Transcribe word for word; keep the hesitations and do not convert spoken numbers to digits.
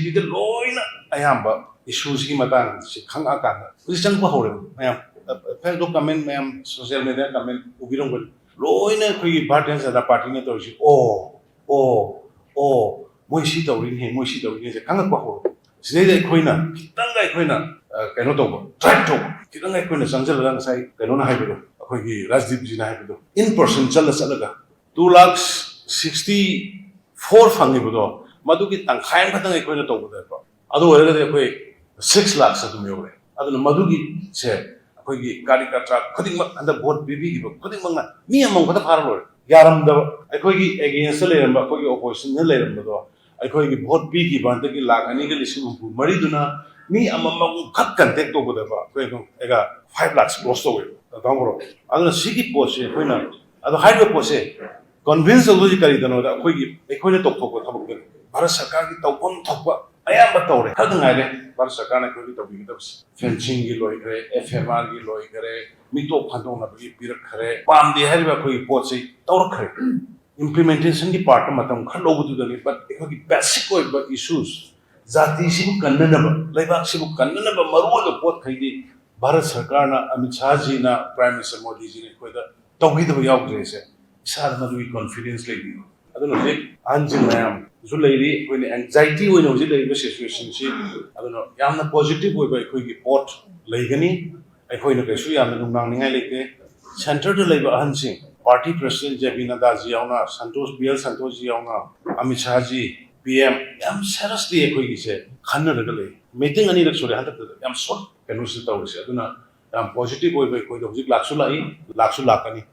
ꯁꯤꯗ ꯂꯣꯏꯅ ꯑꯌꯥꯝꯕ ꯏꯁꯨꯁꯤꯒꯤ ꯃꯇꯥꯡꯁꯤ ꯈꯪꯉꯛꯑꯀꯥꯟꯗ ꯍꯧꯖꯤꯛ ꯆꯪꯕ ꯍꯧꯔꯦꯕ ꯃꯌꯥꯝ꯫ ꯐꯦꯁꯕꯨꯛ ꯀꯃꯦꯟ ꯃꯌꯥꯝ, ꯁꯣꯁꯤꯌꯦꯜ ꯃꯤꯗꯤꯌꯥ ꯀꯃꯦꯟ ꯎꯕꯤꯔꯝꯒꯅꯤ꯫ ꯂꯣꯏꯅ ꯑꯩꯈꯣꯏꯒꯤ ꯚꯥꯔꯇꯤꯌ ꯖꯅꯇꯥ ꯄꯥꯔꯇꯤꯅ ꯇꯧꯔꯤꯁꯤ, ꯑꯣ, ꯑꯣ, ꯑꯣ, ꯃꯣꯏ ꯁꯤ ꯇꯧꯔꯤꯅꯦ, ꯃꯣꯏ ꯁꯤ ꯇꯧꯔꯤꯅꯦꯁꯦ ꯈꯪꯉꯛꯄ ꯍꯧꯔꯦ꯫ ꯁꯤꯗꯩꯗ ꯑꯩꯈꯣꯏꯅ ꯈꯤꯇꯪꯒ ꯑꯩꯈꯣꯏꯅ, ꯑ, ꯀꯩꯅꯣ ꯇꯧꯕ, ꯗ꯭ꯔꯥꯏꯚ ꯇꯧꯕ, ꯈꯤꯇꯪꯒ ꯑꯩꯈꯣꯏꯅ ꯆꯪꯁꯤꯜꯂꯒ, ꯉꯁꯥꯏ ꯀꯩꯅꯣꯅ ꯍꯥꯏꯕꯗꯣ, ꯑꯩꯈꯣꯏꯒꯤ ꯔꯥꯖꯗꯤꯞꯖꯤꯅ ꯍꯥꯏꯕꯗꯣ, in person ꯆꯠꯂ ꯆꯠꯂꯒ two lakh sixty four ꯐꯪꯉꯤꯕꯗꯣ, ꯃꯗꯨꯒꯤ ꯇꯪꯈꯥꯏ ꯑꯃꯈꯛꯇꯪ ꯑꯩꯈꯣꯏꯅ ꯇꯧꯕꯗꯀꯣ, ꯑꯗꯨ ꯑꯣꯏꯔꯒꯗꯤ ꯑꯩꯈꯣꯏ six lakhs ꯑꯗꯨꯝ ꯌꯧꯔꯦ꯫ ꯑꯗꯨꯅ ꯃꯗꯨꯒꯤꯁꯦ ꯑꯩꯈꯣꯏꯒꯤ ꯀꯥꯔꯤꯀꯔꯇꯥ ꯈꯨꯗꯤꯡꯃꯛ, ꯍꯟꯗꯛ ꯚꯣꯠ ꯄꯤꯕꯤꯈꯤꯕ ꯈꯨꯗꯤꯡꯃꯛꯅ ꯃꯤ ꯑꯃꯃꯝ ꯈꯛꯇ ꯐꯥꯔ ꯂꯣꯏꯔꯦ꯫ ꯌꯥꯔꯝꯗꯕ, ꯑꯩꯈꯣꯏꯒꯤ against ꯂꯩꯔꯝꯕ, ꯑꯩꯈꯣꯏꯒꯤ opposition ꯗ ꯂꯩꯔꯝꯕꯗꯣ, ꯑꯩꯈꯣꯏꯒꯤ ꯚꯣꯠ ꯄꯤꯈꯤꯕ ꯍꯟꯗꯛꯀꯤ ꯂꯥꯈ ꯑꯅꯤꯒ ꯂꯤꯁꯤꯡ ꯍꯨꯝꯐꯨ ꯃꯔꯤꯗꯨꯅ ꯃꯤ ꯑꯃꯃꯝ ꯈꯛ contact ꯇꯧꯕꯗꯀꯣ, ꯑꯩꯈꯣꯏ ꯑꯗꯨꯝ ꯑꯦꯒ five lakhs cross ꯇꯧꯋꯦꯕ, ꯇꯥꯃꯣ꯫ ꯑꯗꯨꯅ ꯁꯤꯒꯤ ꯄꯣꯠꯁꯦ ꯑꯩꯈꯣꯏꯅ, ꯑꯗꯣ ꯍꯥꯏꯔꯤꯕ ꯄꯣꯠꯁꯦ convince ꯇꯧꯗꯣꯏꯁꯤ ꯀꯔꯤꯗꯅꯣꯗ, ꯑꯩꯈꯣꯏꯒꯤ, ꯑꯩꯈꯣꯏꯅ ꯇꯧꯊꯣꯛꯄ ꯊꯕꯛꯇꯨꯅꯤ꯫ ꯚꯥꯔꯠ ꯁꯔꯀꯥꯔꯒꯤ ꯇꯧꯐꯝ ꯊꯣꯛꯄ ꯑꯌꯥꯝꯕ ꯇꯧꯔꯦ꯫ ꯈꯔꯗ ꯉꯥꯏꯔꯦ ꯚꯥꯔꯠ ꯁꯔꯀꯥꯔꯅ ꯑꯩꯈꯣꯏꯒꯤ ꯇꯧꯕꯤꯒꯗꯕꯁꯦ꯫ Fencing ꯒꯤ ꯂꯣꯏꯈ꯭ꯔꯦ, F M R ꯒꯤ ꯂꯣꯏꯈ꯭ꯔꯦ, ꯃꯤꯇꯣꯞ ꯐꯟꯗꯣꯛꯅꯕꯒꯤ ꯄꯤꯔꯛꯈ꯭ꯔꯦ, ꯄꯥꯝꯗꯦ ꯍꯥꯏꯔꯤꯕ ꯑꯩꯈꯣꯏꯒꯤ ꯄꯣꯠꯁꯤ ꯇꯧꯔꯛꯈ꯭ꯔꯦ꯫ Implementation ꯒꯤ part ꯇ ꯃꯇꯝ ꯈꯔ ꯂꯧꯕꯗꯨꯗꯅꯤ, but ꯑꯩꯈꯣꯏꯒꯤ basic ꯑꯣꯏꯕ issues, ꯖꯥꯇꯤꯁꯤꯕꯨ ꯀꯟꯅꯅꯕ, ꯂꯩꯕꯥꯛꯁꯤꯕꯨ ꯀꯟꯅꯅꯕ ꯃꯔꯨꯑꯣꯏꯕ ꯄꯣꯠꯈꯩꯗꯤ ꯚꯥꯔꯠ ꯁꯔꯀꯥꯔꯅ, ꯑꯃꯤꯠ ꯁꯥꯍꯖꯤꯅ, Prime Minister ꯃꯣꯗꯤꯖꯤꯅ ꯑꯩꯈꯣꯏꯗ ꯇꯧꯕꯤꯗꯕ ꯌꯥꯎꯗ꯭ꯔꯦꯁꯦ, ꯏꯁꯥꯗ ꯃꯗꯨꯒꯤ confidence ꯂꯩꯕꯤꯌꯨ꯫ ꯑꯗꯨꯅ ꯍꯧꯖꯤꯛ ꯑꯍꯟꯁꯤꯡ ꯃꯌꯥꯝꯁꯨ ꯂꯩꯔꯤ, ꯑꯩꯈꯣꯏꯅ anxiety ꯑꯣꯏꯅ ꯍꯧꯖꯤꯛ ꯂꯩꯔꯤꯕ situation ꯁꯤ꯫ ꯑꯗꯨꯅ ꯌꯥꯝꯅ positive ꯑꯣꯏꯕ ꯑꯩꯈꯣꯏꯒꯤ ꯄꯣꯠ ꯂꯩꯒꯅꯤ꯫ ꯑꯩꯈꯣꯏꯅ ꯀꯩꯁꯨ ꯌꯥꯝꯅ ꯅꯨꯡꯅꯥꯡꯅꯤꯡꯉꯥꯏ ꯂꯩꯇꯦ꯫ Centre ꯗ ꯂꯩꯕ ꯑꯍꯟꯁꯤꯡ, party president J P Nadda ꯖꯤ ꯌꯥꯎꯅ, ꯁꯟꯇꯣꯁ, B L Santosh ꯖꯤ ꯌꯥꯎꯅ, ꯑꯃꯤꯠ ꯁꯥꯍꯖꯤ, P M, ꯌꯥꯝ seriously ꯑꯩꯈꯣꯏꯒꯤꯁꯦ ꯈꯟꯅꯔꯒ ꯂꯩ꯫ Meeting ꯑꯅꯤꯔꯛ ꯁꯨꯔꯦ ꯍꯟꯗꯛꯇ ꯌꯥꯝ short ꯀꯩꯅꯣꯁꯤꯗ ꯇꯧꯔꯤꯁꯦ꯫ ꯑꯗꯨꯅ ꯌꯥꯝ positive ꯑꯣꯏꯕ ꯑꯩꯈꯣꯏꯗ ꯍꯧꯖꯤꯛ ꯂꯥꯛꯁꯨ ꯂꯥꯛꯏ, ꯂꯥꯛꯁꯨ ꯂꯥꯛꯀꯅꯤ꯫